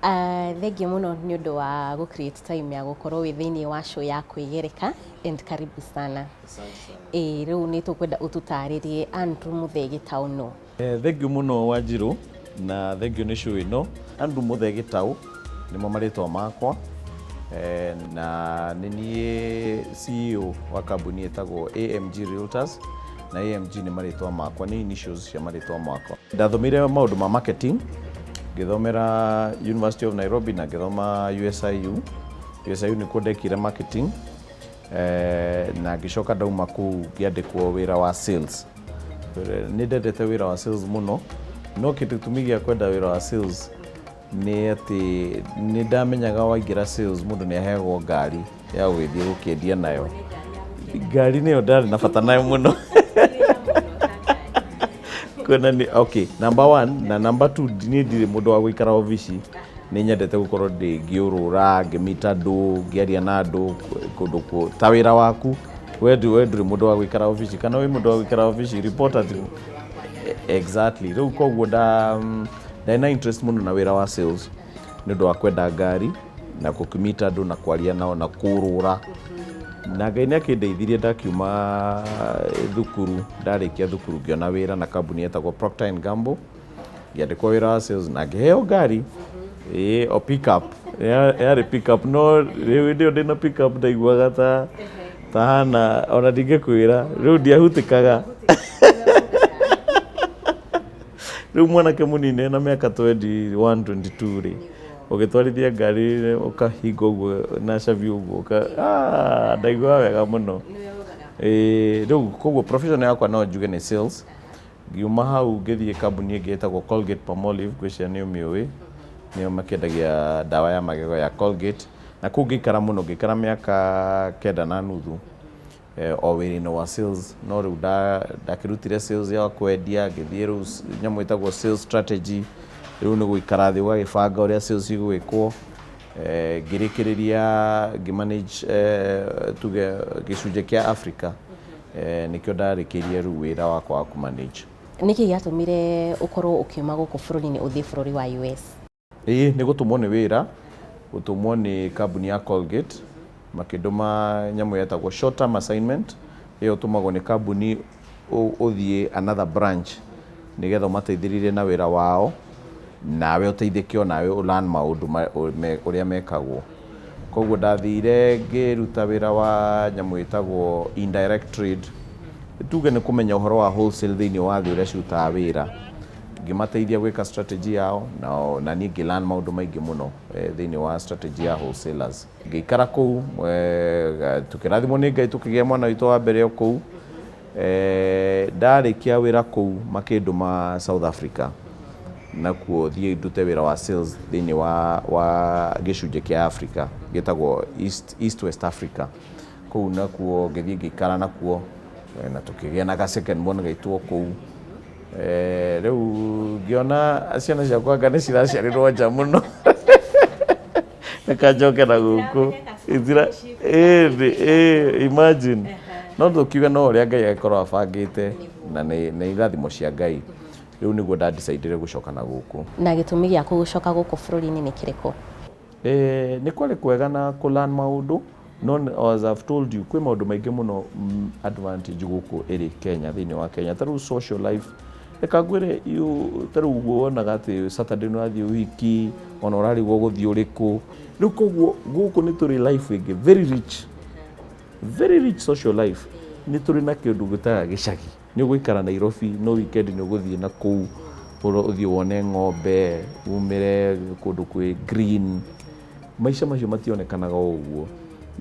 Thengiũ mũno nĩ ũndũ wa gũ create time ya gũkorwo wĩ thĩinĩ wa show ya Kwĩgereka and karibu sana. Ĩĩ rĩu nĩ tũkwenda ũtũtarĩrie Andrew Muthee Gĩtaũ nũ? Thengiũ mũno Wanjirũ na thengiũ nĩ show ĩno. Andrew Muthee Gĩtaũ nĩmo marĩtwa makwa na nĩ niĩ CEO wa kambuni ĩtagwo AMG Realtors na AMG nĩ marĩtwa makwa, nĩ initials cia marĩtwa makwa. Ndathomeire maũndũ ma marketing, ngĩthomera University of Nairobi na ngĩthoma USIU. USIU nĩkuo ndekire marketing na ngĩcoka ndauma kũu ngĩandĩkwo wĩra wa sales. Nĩ ndendete wĩra wa sales mũno, no gĩtũmi gĩa kwenda wĩra wa sales nĩ atĩ nĩ ndamenyaga waingĩra sales mũndũ nĩ aheagwo ngari ya gũgĩthiĩ gũkĩendia nayo. Ngari nĩyo ndarĩ na bata nayo mũno. Kuona nĩ okay, number one na number two, niĩ ndirĩ mũndũ wa gũikara obici. Nĩ nyendete gũkorwo ndĩ ngĩũrũra, ngĩmita andũ, ngĩaria na andũ kũndũ ta wĩra waku. We ndũrĩ mũndũ wa gũikara obici, kana wĩ mũndũ wa gũikara obici, report ati exactly. Rĩu koguo ndarĩ na interest mũno na wĩra wa sales nĩ ũndũ wa kwenda ngari na gũkĩmita andũ na kwaria nao na kũrũra. Na Ngai nĩ akĩndeithirie ndakiuma thukuru, ndarĩkia thukuru ngĩona wĩra na kambuni yetagwo Procter and Gamble, ngĩandĩkwo wĩra wa sales na ngĩheo ngari. Ĩĩ, o pick up. Yarĩ pick up, no rĩu hĩndĩ ĩyo ndĩna pick up ndaiguaga ta hana ona ndingĩkwĩra, rĩu ndiahutĩkaga. Rĩu mwanake mũnini ena mĩaka 21, 22 rĩ, ũgĩtwarithia ngari ũkahinga ũguo na cabi ũguo, ndaiguaga wega mũno. Ĩĩ, rĩu koguo profession yakwa no njuge nĩ sales. Ngiuma hau ngĩthiĩ kambuni ĩngĩ ĩtagwo Colgate Palmolive, ngwĩciria nĩ ũmĩũĩ, nĩo makĩendagia ndawa ya magego ya Colgate. Na kũu ngĩikara mũno, ngĩikara mĩaka 9 na nuthu o wĩra-inĩ wa sales, no rĩu ndakĩrutire sales ya kwendia, ngĩthiĩ rĩu nyamũ ĩtagwo sales strategy. Rĩu nĩ gũikara thĩ ũgagĩbanga ũrĩa sales igwĩkwo. Ngĩrĩkĩrĩria ngĩmanage tuge gĩcunjĩ kĩa Africa, nĩkĩo ndarĩkĩirie rĩu wĩra wakwa wa kũmanage. Nĩkĩ gĩatũmire ũkorwo ũkiuma gũkũ bũrũri-inĩ ũthiĩ bũrũri wa US? Ĩĩ, nĩ gũtũmwo nĩ wĩra, gũtũmwo nĩ kambuni ya Colgate, makĩndũma nyamũ yetagwo short term assignment. Ĩyo ũtũmagwo nĩ kambuni ũthiĩ another branch nĩgetha ũmateithĩrĩrie na wĩra wao, nawe ũteithĩke onawe ũlearn maũndũ ũrĩa mekagwo. Koguo ndathire ngĩruta wĩra wa nyamũ ĩtagwo indirect trade, tuge nĩ kũmenya ũhoro wa wholesale thĩinĩ wa thĩ ũrĩa cirutaga wĩra. Ngĩmateithia gwĩka strategy yao na niĩ ngĩ-learn maũndũ maingĩ mũno thĩinĩ wa strategy ya wholesalers. Ngĩikara kũu, tũkĩrathimwo nĩ Ngai tũkĩgĩa mwana witũ wa mbere o kũu. Ndarĩkia wĩra kũu makĩndũma South Africa, nakuo thiĩ ndute wĩra wa sales thĩinĩ wa gĩcunjĩ kĩa Africa gĩtagwo East West Africa. Kũu nakuo ngĩthiĩ ngĩikara nakuo na tũkĩgĩa na ga second born gaitũ o kũu. Rĩu ngĩona ciana ciakwa anga nĩ ciraciarĩrwo nja mũno, reka njoke na gũkũ. Ĩĩ, imagine. No tũkiuge no ũrĩa Ngai agĩkorwo abangĩte na nĩ irathimo cia Ngai. Rĩu nĩguo nda-decidire gũcoka na gũkũ. Na gĩtũmi gĩaku gũcoka gũkũ bũrũri-inĩ nĩ kĩrĩkũ? Nĩ kwarĩ kwega na kũ learn maũndũ, no as I've told you, kwĩ maũndũ maingĩ mũno advantage gũkũ ĩrĩ Kenya, thĩinĩ wa Kenya. Ta rĩu social life, reka ngwĩre, ta rĩu ũguo wonaga atĩ Saturday nĩ ũrathiĩ ũhiki, ona ũrarigwo ũgũthiĩ ũrĩkũ. Rĩu koguo gũkũ nĩ tũrĩ life ĩngĩ very rich, very rich social life. Nĩ tũrĩ na kĩndũ gĩtaga gĩcagi. Nĩ ũgũikara Nairobi, no weekend nĩ ũgũthiĩ na kũu ũthiĩ wone ng'ombe, umĩre kũndũ kwĩ green. Maica macio mationekanaga o ũguo.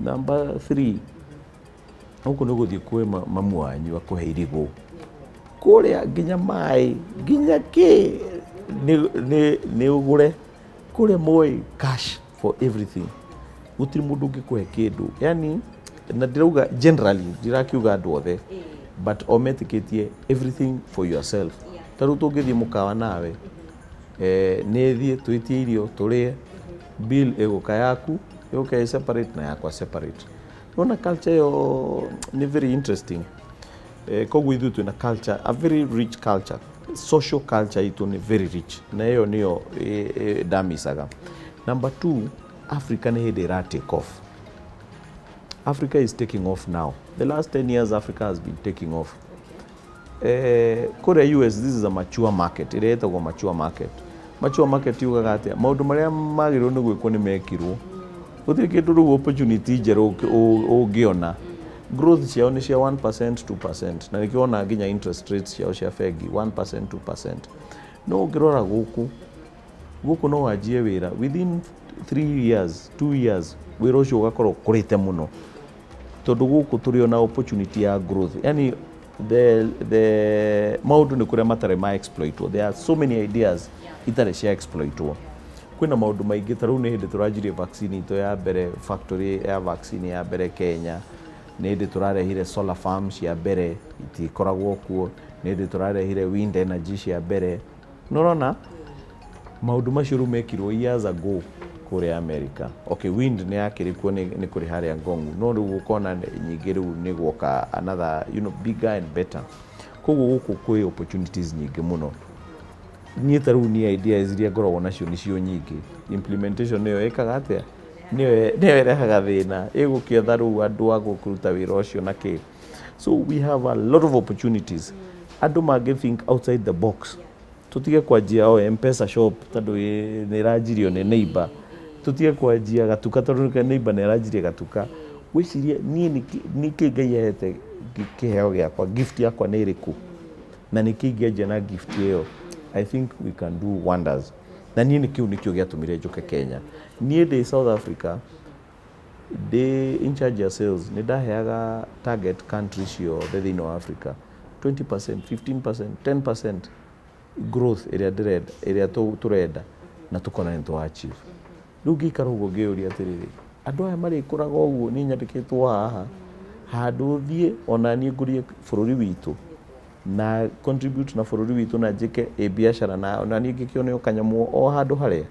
Number three, gũkũ nĩ ũgũthiĩ kwĩ mamu wanyu akũhe irigũ. Kũrĩa nginya maĩ, nginya kĩ nĩ ũgũre. Kũrĩa moĩ cash for everything. Gũtirĩ mũndũ ũngĩkũhe kĩndũ. Yani, na ndĩrauga generally, ndirakiuga andũ othe, but o metĩkĩtie everything for yourself. Ta rĩu tũngĩthiĩ mũkawa nawe, nĩ thiĩ twĩtie irio tũrĩe, bill ĩgũka yaku, ĩgũka ĩ separate na yakwa separate. Nĩwona culture ĩyo nĩ very interesting. Koguo ithuĩ twĩna culture, a very rich culture. Social culture itũ nĩ very rich na ĩyo nĩyo ndamicaga. Number two, Africa nĩ hĩndĩ ĩra take off. Africa is taking off now. The last 10 years Africa has been taking off. Kũrĩa US, this is a mature market, ĩrĩa ĩtagwo mature market. Mature market yugaga atĩa? Maũndũ marĩa magĩrĩirwo nĩ gwĩkwo nĩ mekirwo. Gũtirĩ kĩndũ rĩu opportunity njerũ ũngĩona. Growth ciao nĩ cia 1%, 2%, na nĩkĩo wonaga nginya interest rates ciao cia bengi 1%, 2%. No ũngĩrora gũkũ, gũkũ no wanjie wĩra within 3 years, 2 years, wĩra ũcio ũgakorwo ũkũrĩte mũno, tondũ gũkũ tũrĩ ona opportunity ya growth. Yani the maũndũ nĩ kũrĩa matarĩ ma exploitwo. There are so many ideas itarĩ cia exploitwo. Kwĩna maũndũ maingĩ, ta rĩu nĩ hĩndĩ tũranjirie vaccine itũ ya mbere, factory ya vaccine ya mbere Kenya. Nĩ hĩndĩ tũrarehire solar farm cia mbere, itikoragwo kuo. Nĩ hĩndĩ tũrarehire wind energy cia mbere. Nĩ ũrona maũndũ macio rĩu mekirwo years ago kũrĩa America. Okay, wind nĩ yakĩrĩ kuo, nĩ kũrĩ harĩa Ngongu, no rĩu ũkona nyingĩ rĩu nĩ guoka another, bigger and better. Koguo gũkũ kwĩ opportunities nyingĩ mũno. Niĩ ta rĩu niĩ ideas iria ngoragwo nacio nĩcio nyingĩ. Implementation nĩyo ĩkaga atĩa? Nĩyo ĩrehaga thĩna. Ĩgũkĩetha rĩu andũ a gũkũruta wĩra ũcio na kĩ. So we have a lot of opportunities. Andũ mangĩ think outside the box. Tũtige kwanjia o M-Pesa shop tondũ nĩ ĩranjirio nĩ neighbor. Tũtige kwanjia gatuka tondũ neighbor nĩ aranjirie gatuka. Wĩcirie niĩ nĩkĩ Ngai ahete kĩheo gĩakwa, gift yakwa nĩ ĩrĩkũ, na nĩkĩ ingĩanjia na gift ĩyo. I think we can do wonders. Na niĩ nĩkĩu nĩkĩo gĩatũmire njũke Kenya. Niĩ ndĩ South Africa, ndĩ in charge ya sales, nĩ ndaheaga target country ciothe thĩinĩ wa Africa 20%, 15%, 10% growth ĩrĩa ndĩrenda, ĩrĩa tũrenda, na tũkona nĩ twa achieve. Rĩu ngĩikara ũguo ngĩyũria atĩrĩrĩ, andũ aya marĩkũraga ũguo, niĩ nyandĩkĩtwo haha handũ thiĩ ona niĩ ngũrie bũrũri witũ na contribute na bũrũri witũ na njĩke ĩ biacara na ona niĩ ngĩkĩone o kanyamũ o handũ harĩa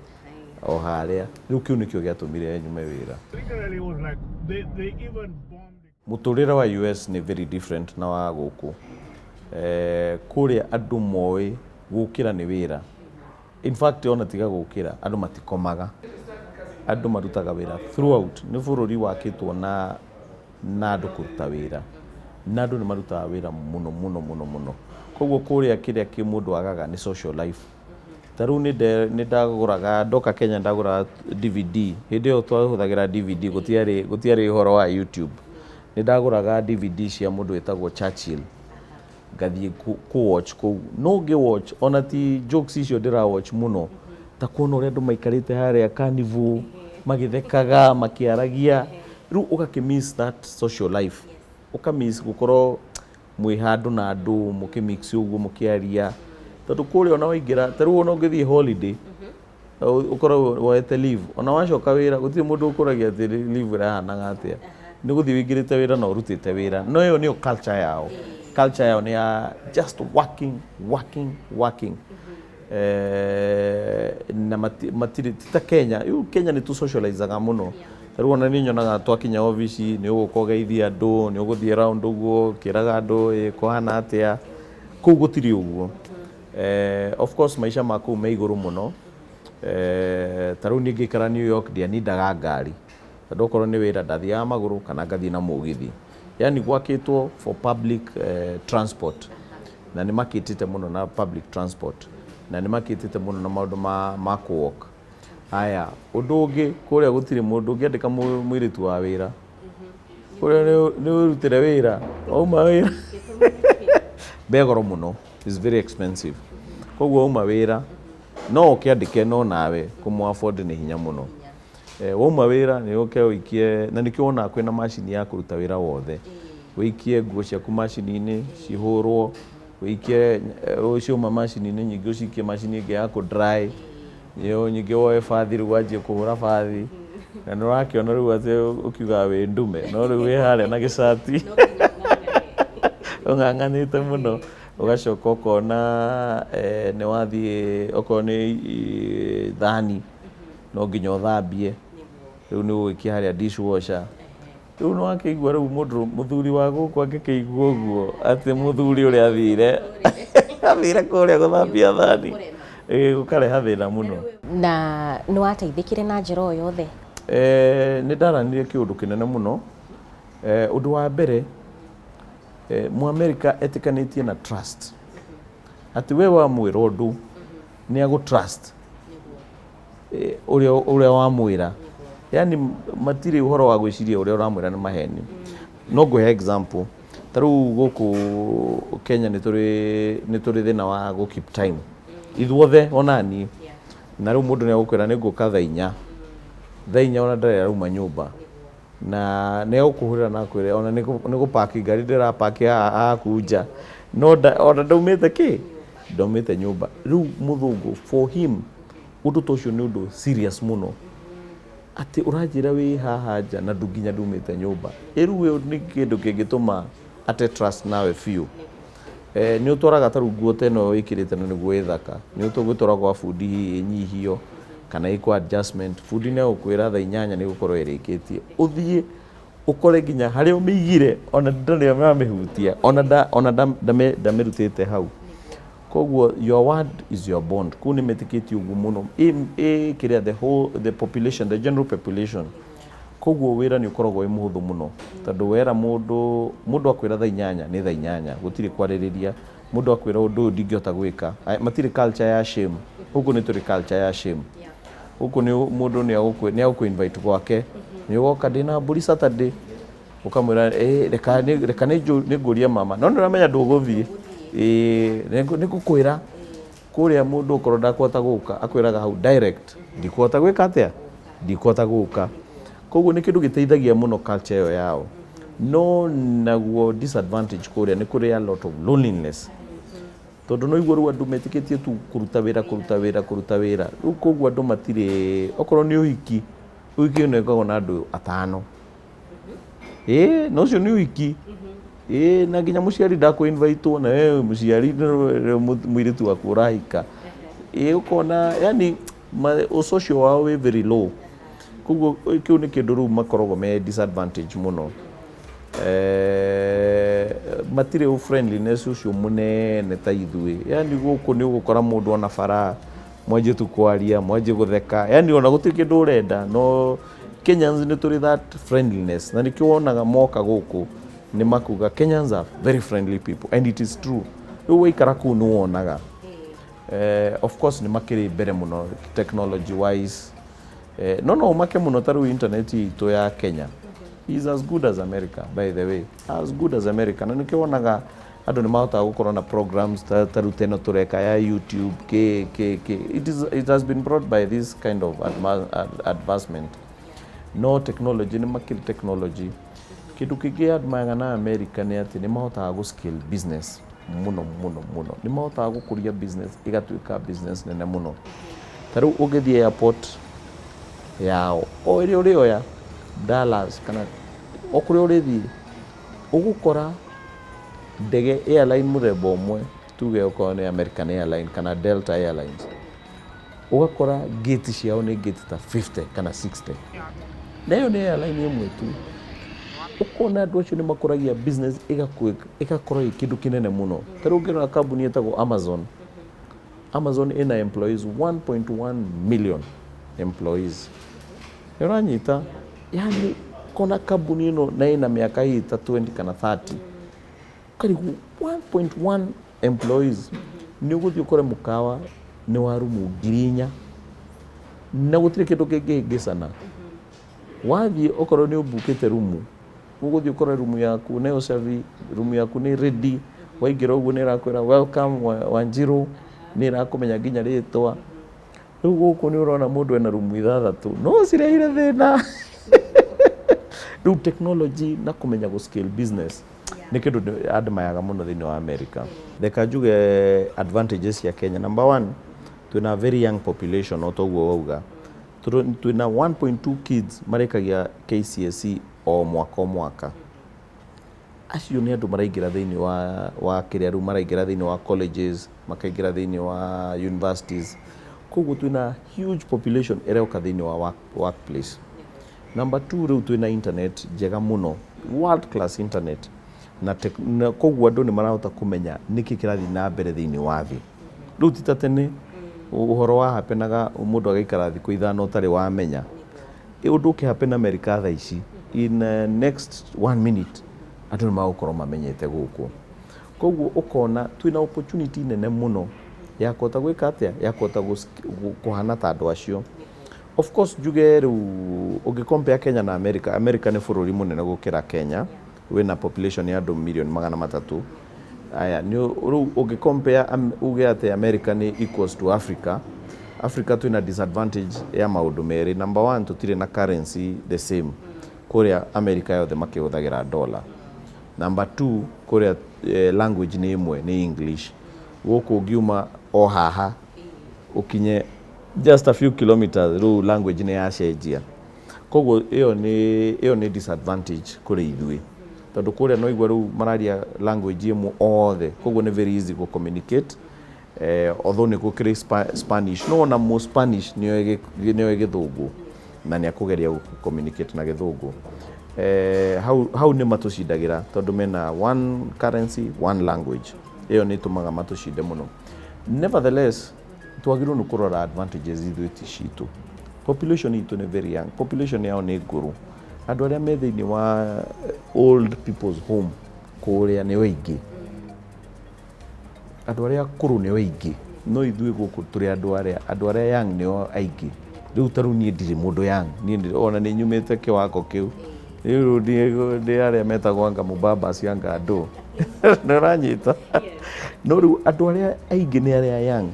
o harĩa. Rĩu kĩu nĩkĩo gĩatũmire nyume wĩra. Literally, it was like they even bombed. Mũtũrĩre wa US nĩ very different na wa gũkũ. Kũrĩa andũ moĩ gũkĩra nĩ wĩra. In fact, ona tiga gũkĩra, andũ matikomaga. Andũ marutaga wĩra throughout. Nĩ bũrũri wakĩtwo na andũ kũruta wĩra, na andũ nĩ marutaga wĩra mũno mũno mũno mũno. Koguo kũrĩa kĩrĩa kĩ mũndũ agaga nĩ social life. Ta rĩu nĩ ndagũraga, ndoka Kenya ndagũraga DVD. Hĩndĩ ĩyo twahũthagĩra DVD, gũtiarĩ ũhoro wa YouTube. Nĩ ndagũraga DVD cia mũndũ wĩtagwo Churchill, ngathiĩ kũ watch kũu. No ngĩ watch ona ti jokes icio ndĩra watch mũno, ta kuona ũrĩa andũ maikarĩte harĩa carnival magĩthekaga, makĩaragia. Rĩu ũgakĩ miss that social life, ũka miss gũkorwo mwĩ handũ na andũ mũkĩ mix ũguo mũkĩaria, tondũ kũrĩa ona waingĩra, ta rĩu ona ũngĩthiĩ holiday, ũkorwo woete leave, ona wacoka wĩra gũtirĩ mũndũ ũkũragia atĩ leave ĩrahanaga atĩa. Nĩ gũthiĩ wĩingĩrĩte wĩra na ũrutĩte wĩra. No ĩyo nĩyo culture yao. Culture yao nĩ ya just working, working, working. Na matirĩ ti ta Kenya. Rĩu Kenya nĩ tũ socializaga mũno. Ta rĩu ona niĩ nyonaga twakinya obici nĩ ũgũka ũgeithia andũ, nĩ ũgũthiĩ round ũguo ũkĩraga andũ ĩ kũhana atĩa. Kũu gũtirĩ ũguo. Of course maica ma kũu me igũrũ mũno. Ta rĩu niĩ ngĩikara New York ndianindaga ngari, tondũ okorwo nĩ wĩra ndathiaga magũrũ kana ngathiĩ na mũgithi. Yani gwakĩtwo for public transport, na nĩ makĩtĩte mũno na public transport, na nĩ makĩtĩte mũno na maũndũ ma kũ walk. Haya, ũndũ ũngĩ, kũrĩa gũtirĩ mũndũ ũngĩandĩka mũirĩtu wa wĩra. Kũrĩa nĩ wĩrutĩre wĩra, wauma wĩra be goro mũno, is very expensive. Koguo wauma wĩra no ũkĩandĩke, no nawe kũmũ afford nĩ hinya mũno. Wauma wĩra nĩ ũke ũikie, na nĩkĩo wonaga kwĩna macini ya kũruta wĩra wothe. Ũikie nguo ciaku macini-inĩ cihũrwo, ũikie ciauma macini-inĩ nyingĩ ũcikie macini ĩngĩ ya kũ dry, ĩyo nyingĩ woe bathi rĩu wanjie kũhũra bathi. Na nĩ ũrakĩona rĩu atĩ ũkiugaga wĩ ndume, no rĩu wĩ harĩa na gĩcati ũng'ang'anĩte mũno. Ũgacoka ũkona nĩ wathiĩ okorwo nĩ thani no nginya ũthambie, rĩu nĩ ũgũikia harĩa dishwasher. Rĩu nĩ wakĩigua rĩu mũndũ mũthuri wa gũkũ angĩkĩigua ũguo atĩ mũthuri ũrĩa athire kũrĩa gũthambia thani. Gũkareha thĩna mũno. Na nĩ wateithĩkire na njĩra o yothe? Nĩ ndaranire kĩũndũ kĩnene mũno. Ũndũ wa mbere, Mũamerika etĩkanĩtie na trust, atĩ we wamwĩra ũndũ nĩ agũ trust ũrĩa wamwĩra, yani matirĩ ũhoro wa gwĩciria ũrĩa ũramwĩra nĩ maheni. No ngũhe example, ta rĩu gũkũ Kenya nĩ tũrĩ thĩna wa gũ keep time ithuothe, ona niĩ. Na rĩu mũndũ nĩ agũkwĩra nĩ ngũka thaa 4, thaa 4 ona ndarĩ arauma nyũmba, na nĩ egũkũhũrĩra na akwĩre ona nĩ gũpaki ngari ndĩrapaki haha haku nja, no ona ndaumĩte kĩ ndaumĩte nyũmba. Rĩu mũthũngũ, for him ũndũ ta ũcio nĩ ũndũ serious mũno, atĩ ũranjĩra wĩ haha nja na nginya ndumĩte nyũmba. Ĩ rĩu ĩyo nĩ kĩndũ kĩngĩtũma ate trust nawe biũ. Nĩ ũtwaraga ta rĩu nguo ta ĩno wĩkĩrĩte na nĩguo ĩthaka, nĩ ũtũgũtwara gwa bundi hihi ĩnyihio kana ĩkwo adjustment. Bundi nĩ egũkwĩra thaa 8 nĩ gũkorwo ĩrĩkĩtie. Ũthiĩ ũkore nginya harĩa ũmĩigire ona ndarĩ amĩhutia, ona ndamĩrutĩte hau. Koguo your word is your bond. Kũu nĩ metĩkĩtie ũguo mũno, ĩ kĩrĩa the whole the population, the general population. Koguo wĩra nĩ ũkoragwo wĩ mũhũthũ mũno, tondũ wera mũndũ, mũndũ akwĩra thaa 8 nĩ thaa 8, gũtirĩ kwarĩrĩria. Mũndũ akwĩra ũndũ ũyũ ndingĩhota gwĩka, matirĩ culture ya shame. Gũkũ nĩ tũrĩ culture ya shame. Gũkũ nĩ mũndũ nĩ agũkũ invite gwake, nĩ ũgoka, ndĩna mbũri Saturday, ũkamwĩra, "Ĩ, reka nĩ ngũrie mama," no nĩ ũramenya ndũgũthiĩ. Ĩ nĩ ngũkwĩra kũrĩa mũndũ okorwo ndakũhota gũka, akwĩraga hau direct, "Ndikũhota gwĩka atĩa, ndikũhota gũka." Koguo nĩ kĩndũ gĩteithagia mũno culture ĩyo yao. No naguo disadvantage, kũrĩa nĩ kũrĩ a lot of loneliness, tondũ no igua rĩu andũ metĩkĩtie tu kũruta wĩra, kũruta wĩra, kũruta wĩra. Rĩu koguo andũ matirĩ, okorwo nĩ ũhiki, ũhiki nĩ ũkoragwo na andũ atano. Ĩ na ũcio nĩ ũhiki. Ĩ na nginya mũciari ndakũ invite na we mũciari mũirĩtu waku ũrahika. Ĩ ũkona yani ũcocio wao wĩ very low. Koguo kĩu nĩ kĩndũ rĩu makoragwo me disadvantage mũno. Matirĩ friendliness ũcio mũnene ta ithuĩ. Yani gũkũ nĩ ũgũkora mũndũ ona bara, mwanjie tu kwaria, mwanjie gũtheka, yani ona gũtirĩ kĩndũ ũrenda. No Kenyans nĩ tũrĩ that friendliness, na nĩkĩo wonaga moka gũkũ nĩ makuga Kenyans are very friendly people, and it is true. Rĩu waikara kũu nĩ wonaga. Of course nĩ makĩrĩ mbere mũno technology wise. No ũmake mũno, ta rĩu internet itũ ya Kenya is as good as America, by the way, as good as America. Na nĩkĩo wonaga andũ nĩ mahotaga gũkorwo na programs ta rĩu teno tũreka ya YouTube k k k it has been brought by this kind of advancement. No technology, nĩ makĩrĩ technology. Kĩndũ kĩngĩ admire na America nĩ atĩ nĩ mahotaga gũ scale business mũno mũno mũno. Nĩ mahotaga gũkũria business ĩgatuĩka business nene mũno. Ta rĩu ũngĩthiĩ airport yao o ĩrĩa ũrĩoya, Dallas kana o kũrĩa ũrĩthiĩ, ũgũkora ndege airline mũthemba ũmwe, tuge okorwo nĩ American Airline kana Delta Airlines, ũgakora gate ciao nĩ gate ta 50 kana 60, na ĩyo nĩ airline ĩmwe tu. Ũkona andũ acio nĩ makũragia business ĩgakorwo ĩ kĩndũ kĩnene mũno. Ta rĩu ũngĩrora kambuni ĩtagwo Amazon, Amazon ĩna employees 1.1 million employees. Nĩ ũranyita? Yani kona kambuni ĩno na ĩna mĩaka hihi ta 20 kana 30, ũkarigwo 1.1 employees. Nĩ ũgũthiĩ ũkore mũkawa nĩ wa rumu 4,000 na gũtirĩ kĩndũ kĩngĩhĩngĩcana. Wathiĩ, okorwo nĩ ũmbukĩte rumu, ũgũthiĩ ũkore rumu yaku nĩ ũcabi, rumu yaku nĩ ready. Waingĩra ũguo nĩ ĩrakwĩra, "Welcome, Wanjiru." Nĩ ĩrakũmenya nginya rĩtwa. Rĩu gũkũ nĩ ũrona mũndũ ena rumu ithathatũ no cirehire thĩna. Rĩu technology na kũmenya gũ scale business nĩ kĩndũ admire mũno thĩinĩ wa America. Reka njuge advantages cia Kenya. Number one, twĩna very young population. O toguo wauga, twĩna 1.2 kids marĩkagia KCSE o mwaka o mwaka. Acio nĩ andũ maraingĩra thĩinĩ wa kĩrĩa rĩu maraingĩra thĩinĩ wa colleges, makaingĩra thĩinĩ wa universities. Koguo twĩna huge population ĩroka thĩinĩ wa workplace. Number two, rĩu twĩna internet njega mũno, world class internet, na koguo andũ nĩ marahota kũmenya nĩkĩ kĩrathiĩ na mbere thĩinĩ wa thĩ. Rĩu ti ta tene. Ũhoro wa hapenaga mũndũ agaikara thikũ 5 ũtarĩ wamenya. Ũndũ ũkĩ happen America thaa ici, in next one minute andũ nĩ magũkorwo mamenyete gũkũ. Koguo ũkona twĩna opportunity nene mũno ya kũhota gwĩka atĩa, ya kũhota kũhana ta andũ acio. Of course njuge rĩu ũngĩ compare Kenya na America, America nĩ bũrũri mũnene gũkĩra Kenya, wĩna population ya andũ mirioni 300. Aya, nĩ rĩu ũngĩ compare uge atĩ America nĩ equals to Africa, Africa twĩna disadvantage ya maũndũ merĩ. Number one, tũtirĩ na currency the same. Kũrĩa America yothe makĩhũthagĩra dollar. Number two, kũrĩa language nĩ ĩmwe, nĩ English. Gũkũ ũngiuma o haha ũkinye just a few kilometers, rĩu language nĩ yacenjia. Koguo ĩyo nĩ disadvantage kũrĩ ithuĩ, tondũ kũrĩa no igua rĩu mararia language ĩmwe othe, koguo nĩ very easy gũ communicate. Although nĩ gũkĩrĩ Spanish, no ona mũ Spanish nĩoĩ Gĩthũngũ na nĩ akũgeria gũ communicate na Gĩthũngũ. Hau nĩ matũcindagĩra tondũ mena one currency, one language. Ĩyo nĩ ĩtũmaga matũcinde mũno. Nevertheless, twagĩrĩirwo nĩ kũrora advantages ithuĩ ti citũ. Population itũ nĩ very young, population yao nĩ ngũrũ. Andũ arĩa me thĩinĩ wa old people's home kũrĩa nĩo aingĩ, andũ arĩa akũrũ nĩo aingĩ, no ithuĩ gũkũ tũrĩ andũ arĩa young nĩo aingĩ. Rĩu ta rĩu niĩ ndirĩ mũndũ young, niĩ ona nĩ nyumĩte kĩwango kĩu. Rĩu ndĩ arĩa metagwo anga mũbabas, anga andũ nĩ ũranyita. No rĩu andũ arĩa aingĩ nĩ arĩa young,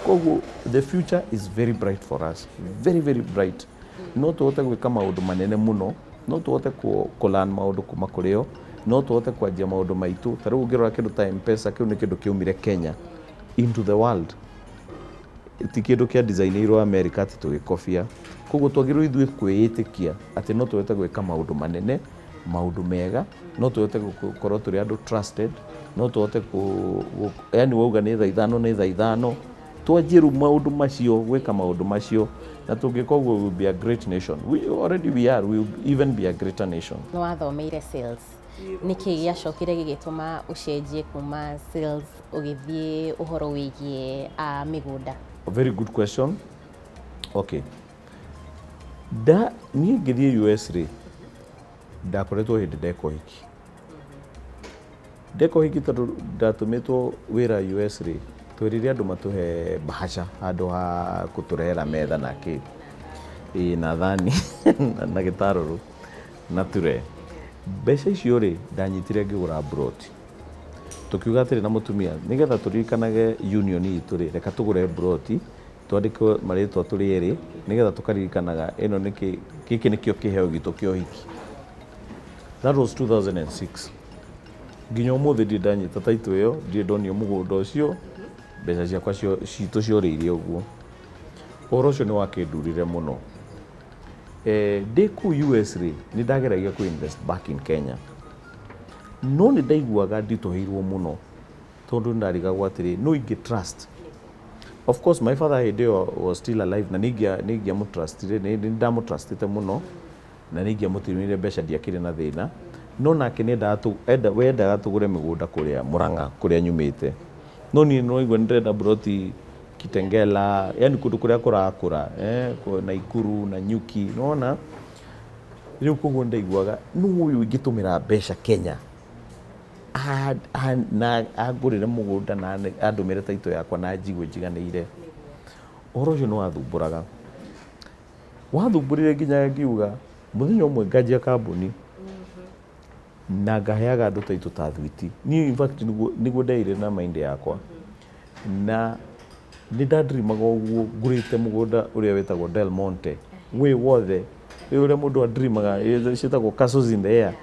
koguo the future is very bright for us, very very bright. No tũhote gwĩka maũndũ manene mũno, no tũhote kũ learn maũndũ kuma kũrĩ o, no tũhote kwanjia maũndũ maitũ. Ta rĩu ũngĩrora kĩndũ ta M-Pesa, kĩu nĩ kĩndũ kĩaumire Kenya into the world, ti kĩndũ kĩa designirwo America atĩ tũgĩkobia. Koguo twagĩrĩirwo ithuĩ kwĩĩtĩkia atĩ no tũhote gwĩka maũndũ manene, maũndũ mega, no tũhote gũkorwo tũrĩ andũ trusted, no tũhote yani wauga nĩ thaa 5 nĩ thaa 5, twanjie rĩu maũndũ macio, gwĩka maũndũ macio, na tũngĩka ũguo we will be a great nation. We already we are, we will even be a greater nation. Nĩ wathomeire sales, nĩkĩ gĩacokire gĩgĩtũma ũcenjie kuma sales ũgĩthiĩ ũhoro wĩgiĩ mĩgũnda? A very good question. Okay, nda niĩ ngĩthiĩ US rĩ, ndakoretwo hĩndĩ ndeka ũhiki, ndeka ũhiki, tondũ ndatũmĩtwo wĩra US rĩ, twerire andũ matũhe bahasha handũ ha kũtũrehera metha na kĩ ĩĩ na thani na gĩtarũrũ na ture. Mbeca icio rĩ, ndanyitire ngĩgũra mburoti. Tũkiuga atĩrĩ na mũtumia, nĩgetha tũririkanage union itũ rĩ, reka tũgũre mburoti, twandĩke marĩtwa tũrĩ erĩ, nĩgetha tũkaririkanaga ĩno nĩkĩ, gĩkĩ nĩkĩo kĩheo gitũ kĩa ũhiki. That was 2006. Nginya ũmũthĩ ndirĩ ndanyita title ĩyo, ndirĩ ndonio mũgũnda ũcio. Mbeca ciakwa citũ ciorĩire ũguo. Ũhoro ũcio nĩ wakĩndurire mũno. Ndĩ kũu US rĩ, nĩ ndageragia kũ invest back in Kenya, no nĩ ndaiguaga nditũhĩirwo mũno, tondũ nĩ ndarigagwo atĩrĩ, no ingĩ trust. Of course my father hĩndĩ ĩyo was still alive na nĩ ingĩamũtrustire, nĩ ndamũtrustĩte mũno na nĩ ingĩamũtũmĩire mbeca, ndiakĩrĩ na thĩna. No nake nĩ endaga we endaga tũgũre mĩgũnda kũrĩa Murang'a kũrĩa nyumĩte, no niĩ no igua nĩ ndĩrenda mburoti Kitengela, yani kũndũ kũrĩa kũrakũra, Naikuru na Nyuki, nĩwona rĩu. Koguo ndaiguaga nũ ũyũ ingĩtũmĩra mbeca Kenya na angũrĩre mũgũnda na andũmĩre title yakwa na njigue njiganĩire. Ũhoro ũcio nĩ wathumbũraga, wathumbũrire nginya ngiuga mũthenya ũmwe nganjia kambuni na ngaheaga andũ title ta thwiti. Niĩ in fact nĩguo ndeire na mind yakwa, na nĩ ndadreamaga ũguo ngũrĩte mũgũnda ũrĩa wĩtagwo Del Monte wĩ wothe, ũrĩa mũndũ adreamaga, ciĩtagwo castles in the air.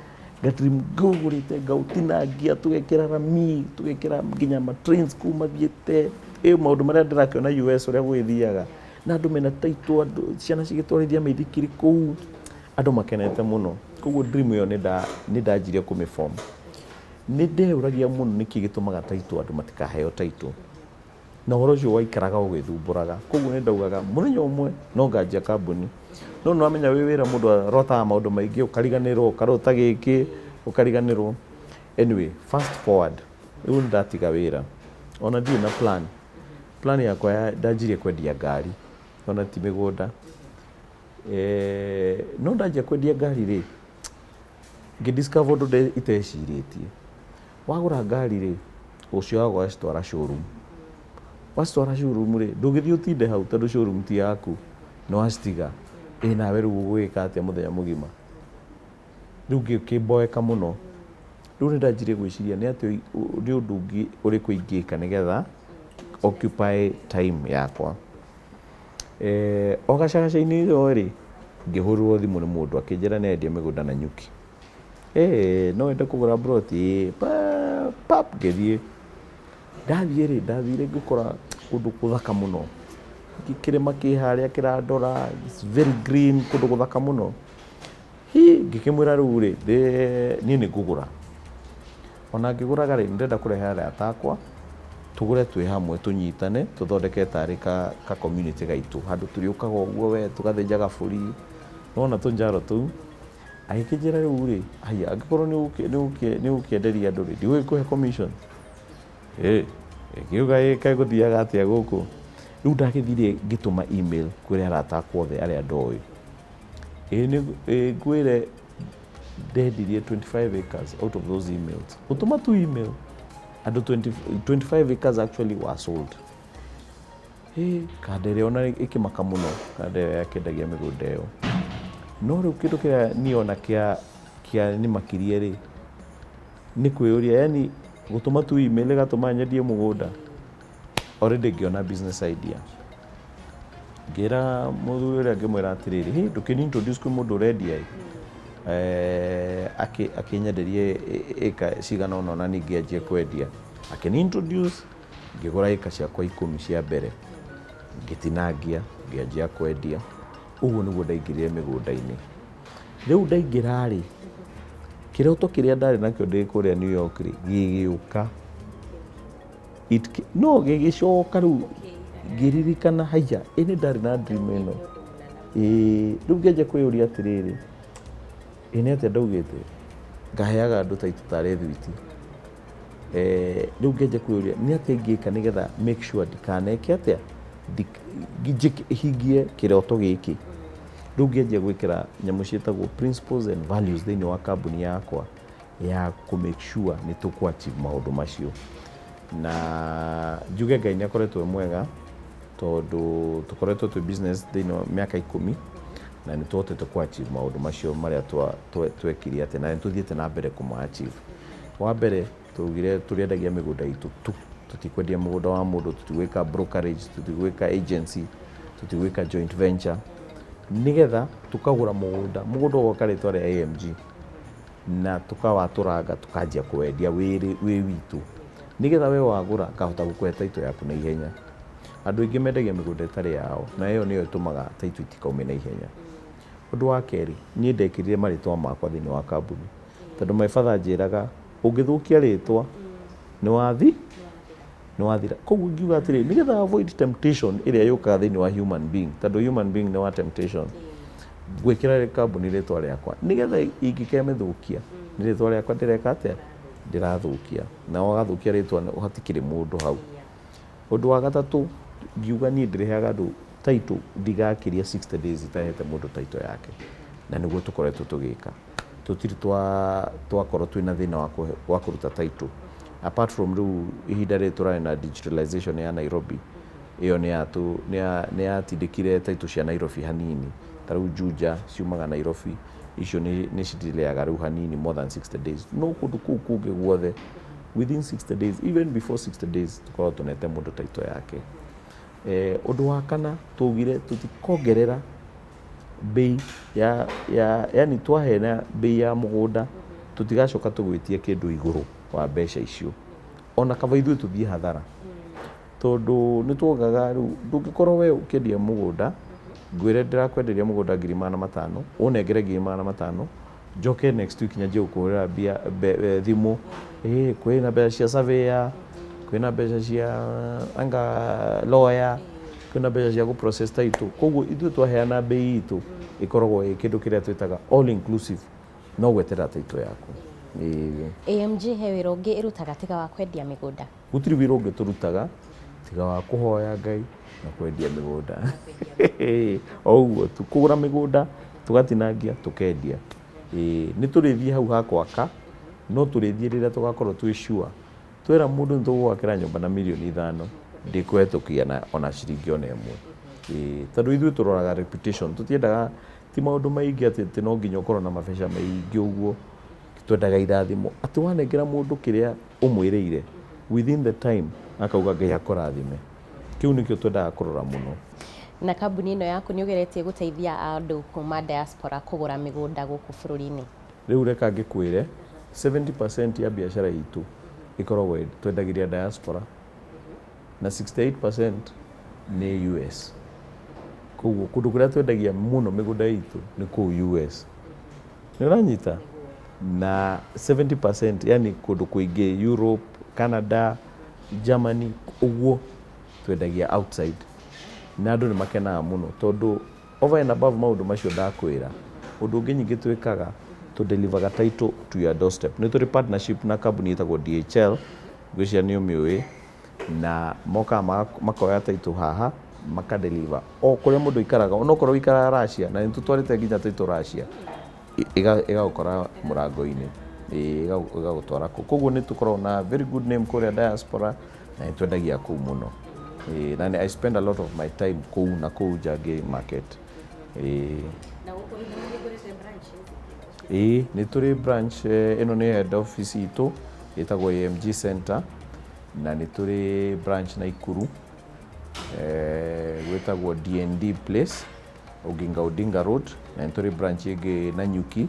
Ngadream ngaũgũrĩte, ngaũtinangia, tũgekĩra rami, tũgekĩra nginya ma trains kũu mathiĩte ĩ maũndũ marĩa ndĩrakĩona US ũrĩa gũgĩthiaga, na andũ mena title, andũ ciana cigĩtwarithia mĩithikiri kũu, andũ makenete mũno. Koguo dream ĩyo nĩ ndanjirie kũmĩform. Nĩ ndeyũragia mũno nĩkĩ gĩtũmaga title andũ matikaheo title, na ũhoro ũcio waikaraga ũgĩthumbũraga. Koguo nĩ ndaugaga mũthenya ũmwe no nganjia kambuni. No nĩ wamenya wĩ wĩra mũndũ arotaga maũndũ maingĩ, ũkariganĩrwo, ũkarota gĩkĩ, ũkariganĩrwo. Anyway, fast forward, rĩu nĩ ndatiga wĩra, ona ndirĩ na plan. Plan yakwa ya ndanjirie kwendia ngari, ona ti mĩgũnda. No ndanjia kwendia ngari rĩ, ngĩ discover ũndũ itecirĩtie. Wagũra ngari rĩ, ũcioyaga ũgacitwara showroom. Wacitwara showroom rĩ, ndũngĩthiĩ ũtinde hau tondũ showroom ti yaku, nĩ wacitiga. Ĩ nawe rĩu ũgwĩka atĩa mũthenya mũgima? Rĩu ngĩkĩmboeka mũno. Rĩu nĩ ndanjirie gwĩciria nĩ atĩa, nĩ ũndũ ũngĩ ũrĩkũ ingĩka nĩgetha occupy time yakwa. O gacagaca-inĩ ĩyo rĩ, ngĩhũrĩrwo thimũ nĩ mũndũ akĩnjĩra nĩ arendia mĩgũnda Nanyuki. No wende kũgũra plot? Ĩĩ. Pap, ngĩthiĩ. Ndathiĩ rĩ, ndathire ngĩkora kũndũ gũthaka mũno. Kĩrĩma kĩ harĩa kĩrandora, it's very green, kũndũ gũthaka mũno. Hi, ngĩkĩmwĩra rĩu rĩ, niĩ nĩ ngũgũra. Ona ngĩgũraga rĩ, ndĩrenda kũrehe arata akwa, tũgũre twĩ hamwe, tũnyitane, tũthondeke tarĩ ka community gaitũ, handũ tũrĩũkaga ũguo we, tũgathĩnja gabũri, nĩwona tũnjaro tũu. Agĩkĩnjĩra rĩu rĩ, haiya, angĩkorwo nĩ ũgũkĩenderia andũ rĩ, ndigũgĩkũhe commission. Ĩ, ngiuga ĩ kaĩ gũthiaga atĩa gũkũ? Rĩu ndagĩthire ngĩtũma email kũrĩ arata akwa othe arĩa ndoĩ. Ĩ nĩ ngwĩre ndendirie 25 acres out of those emails. Gũtũma tu email, andũ 20, 25 acres actually were sold. Ĩ, kanda ĩrĩa ona ĩkĩmaka mũno, kanda ĩyo yakĩendagia mĩgũnda ĩyo. No rĩu kĩndũ kĩrĩa niĩ ona kĩa nĩmakirie rĩ, nĩ kwĩyũria, yani gũtũma tu email ĩgatũma nyendie mũgũnda. Already ngĩona business idea. Ngĩra mũthuri ũrĩa, ngĩmwĩra atĩrĩrĩ, hey, ndũkĩni introduce kwĩ mũndũ ũrendia ĩ. Akĩnyenderie ĩka cigana ũna na ningĩ anjie kwendia. Akĩni introduce, ngĩgũra ĩka ciakwa 10 cia mbere. Ngĩtinangia, ngĩanjia kwendia. Ũguo nĩguo ndaingĩrire mĩgũnda-inĩ. Rĩu ndaingĩra rĩ, kĩroto kĩrĩa ndarĩ nakĩo ndĩ kũrĩa New York rĩ, gĩgĩũka. No gĩgĩcoka rĩu ngĩririkana, haiya, ĩ nĩ ndarĩ na dream ĩno. Ĩĩ, rĩu ngĩanjia kwĩyũria atĩrĩrĩ, ĩ nĩ atĩa ndaugĩte ngaheaga andũ title tarĩ thwiti. Rĩu ngĩanjia kwĩyũria nĩ atĩa ingĩka nĩgetha make sure ndikaneke atĩa, hingie kĩroto gĩkĩ. Rĩu ngĩanjia gwĩkĩra nyamũ ciĩtagwo principles and values thĩinĩ wa kambuni yakwa ya kũ make sure nĩ tũkũ achieve maũndũ macio. Na njuge Ngai nĩ akoretwo e mwega tondũ tũkoretwo twĩ business thĩinĩ wa mĩaka 10 na nĩ tũhotete kũ achieve maũndũ macio marĩa twekire atĩ, na nĩ tũthiĩte na mbere kũma achieve. Wa mbere twaugire tũrĩendagia mĩgũnda itũ tu, tũtikwendia mũgũnda wa mũndũ, tũtigwĩka brokerage, tũtigwĩka agency, tũtigwĩka joint venture, nĩgetha tũkagũra mũgũnda, mũgũnda ũgoka rĩtwa rĩa AMG na tũkawatũranga tũkanjia kũwendia wĩ witũ, nĩgetha we wagũra ngahota gũkũhe title yaku na ihenya. Andũ aingĩ mendagia mĩgũnda ĩtarĩ yao na ĩyo nĩyo ĩtũmaga title itikaume na ihenya. Ũndũ wa kerĩ, niĩ ndekĩrire marĩtwa makwa thĩinĩ wa kambuni tondũ my father anjĩraga ũngĩthũkia rĩtwa nĩ wathi nĩ wathira. Koguo ngiuga atĩrĩrĩ, nĩgetha avoid temptation ĩrĩa yũkaga thĩinĩ wa human being, tondũ human being nĩ wa temptation, ngwĩkĩra kambuni rĩtwa rĩakwa nĩgetha ingĩkemĩthũkia nĩ rĩtwa rĩakwa ndĩreka atĩa, ndĩrathũkia, na wagathũkia rĩtwa hatikĩrĩ mũndũ hau. Ũndũ wa gatatũ, ngiuga niĩ ndĩrĩheaga andũ title ndigakĩria 60 days itahete mũndũ title yake, na nĩguo tũkoretwo tũgĩka. Tũtirĩ twakorwo twĩna thĩna wa kũruta title apart from rĩu ihinda rĩrĩ tũrarĩ na digitalization ya Nairobi. Ĩyo nĩ yatindĩkire title cia Nairobi hanini. Ta rĩu Juja ciumaga Nairobi, icio nĩ cidilayaga rĩu hanini more than 60 days, no kũndũ kũu kũngĩ guothe within 60 days, even before 60 days, tũkoragwo tũnete mũndũ title yake. Ũndũ wa kana, twaugire tũtikongerera bei ya yani twahena bei ya mũgũnda, tũtigacoka tũgwĩtie kĩndũ igũrũ wa mbeca icio, ona kaba ithuĩ tũthiĩ hathara, tondũ nĩ tuogaga rĩu ndũngĩkorwo we ũkĩendia mũgũnda, ngwĩre ndĩrakwenderia mũgũnda 500,000, ũnengere 500,000, njoke next week nyanjie gũkũhũrĩra mbia thimũ, ĩ kwĩna mbeca cia surveyor, kwĩna mbeca cia anga lawyer, kwĩna mbeca cia gũ process title. Koguo ithuĩ twaheana bei itũ ĩkoragwo ĩ kĩndũ kĩrĩa twĩtaga all inclusive, no gweterera title yaku. Ĩĩ. AMG he wĩra ũngĩ ĩrutaga tiga wa kwendia mĩgũnda? Gũtirĩ wĩra ũngĩ tũrutaga. Tiga wa kũhoya Ngai na kwendia mĩgũnda. O ũguo tu, kũgũra mĩgũnda, tũgatinangia, tũkendia. Ĩĩ, nĩ tũrĩthiĩ hau ha gwaka, no tũrĩthiĩ rĩrĩa tũgakorwo twĩ sure. Twera mũndũ nĩ tũgũgwakĩra nyũmba na mirioni 5, ndĩkũhetũkia na ona ciringi ona ĩmwe. Ĩĩ, tondũ ithuĩ tũroraga reputation, tũtiendaga ti maũndũ maingĩ atĩ no nginya ũkorwo na mabeca maingĩ ũguo. Twendaga irathimo atĩ wanengera mũndũ kĩrĩa ũmwĩrĩire within the time, akauga Ngai akũrathime. Kĩu nĩkĩo twendaga kũrora mũno. Na kambuni ĩno yaku nĩ ũgeretie gũteithia andũ kuma diaspora kũgũra mĩgũnda gũkũ bũrũri-inĩ? Rĩu reka ngĩkwĩre, 70% ya biacara itũ ĩkoragwo twendagĩria diaspora na 68% nĩ US. Koguo kũndũ kũrĩa twendagia mũno mĩgũnda itũ nĩ kũu US. Nĩ ũranyita? Na 70%, yani kũndũ kũingĩ Europe, Canada, Germany, ũguo twendagia outside. Na andũ nĩ makenaga mũno tondũ over and above maũndũ macio ndakwĩra, ũndũ ũngĩ nyingĩ twĩkaga, tũ-deliver-ga title to your doorstep. Nĩ tũrĩ partnership na kambuni ĩtagwo DHL, ngwĩciria nĩ ũmĩũĩ, na mokaga makoya title haha, makadeliver o kũrĩa mũndũ aikaraga, onokorwo ũikaraga Russia, na nĩ tũtwarĩte nginya title Russia, ĩgagũkora mũrango-inĩ, ĩgagũtwara kũu. Koguo nĩ tũkoragwo na very good name kũrĩa diaspora na nĩ twendagia kũu mũno. Ĩĩ, na I spend a lot of my time kũu na kũu nja ngĩ market. Ĩĩ. Na gũkũ nĩ mũhingũrĩte branches? Ĩĩ, nĩ tũrĩ branch, ĩno nĩ head office itũ ĩtagwo AMG Center, na nĩ tũrĩ branch Naikuru, gwĩtagwo D&D Place, Oginga Odinga Road, na nĩ tũrĩ branch ĩngĩ Nanyuki,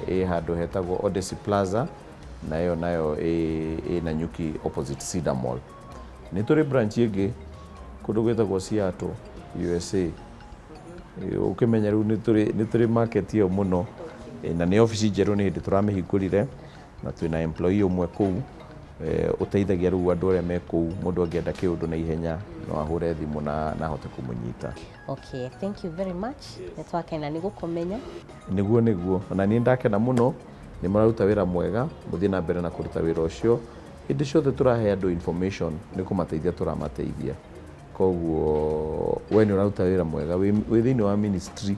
ĩ handũ hetagwo Odyssey Plaza, na ĩyo nayo ĩ Nanyuki opposite Cedar Mall. Nĩ tũrĩ branch ĩngĩ kũndũ gwĩtagwo Seattle, USA. Ũkĩmenya rĩu nĩ tũrĩ market ĩyo mũno. Na nĩ obici njerũ, nĩ hĩndĩ tũramĩhingũrire na twĩna employee ũmwe kũu ũteithagia rĩu andũ arĩa me kũu. Mũndũ angĩenda kĩũndũ na ihenya no ahũre thimũ na ahote kũmũnyita. Okay, thank you very much. Nĩ twakena nĩ gũkũmenya. Nĩguo, ona niĩ ndakena mũno. Nĩ mũraruta wĩra mwega, mũthiĩ na mbere na kũruta wĩra ũcio. Hĩndĩ ciothe tũrahe andũ information nĩ kũmateithia tũramateithia. Koguo we nĩ ũraruta wĩra mwega wĩ thĩinĩ wa ministry.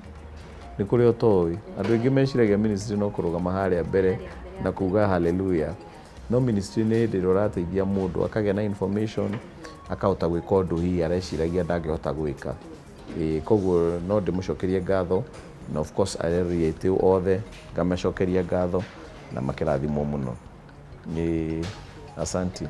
Nĩ kũrĩa ũtoĩ, andũ aingĩ meciragia ministry no kũrũgama harĩa mbere na kuga hallelujah, no ministry nĩ hĩndĩ ĩrĩa ũrateithia mũndũ akagĩa na information, akahota gwĩka ũndũ hihi areciragia ndangĩhota gwĩka. Ĩĩ, koguo no ndĩmũcokerie ngatho, na of course areri aitũ othe ngamacokeria ngatho na makĩrathimwo mũno. Nĩ asanti.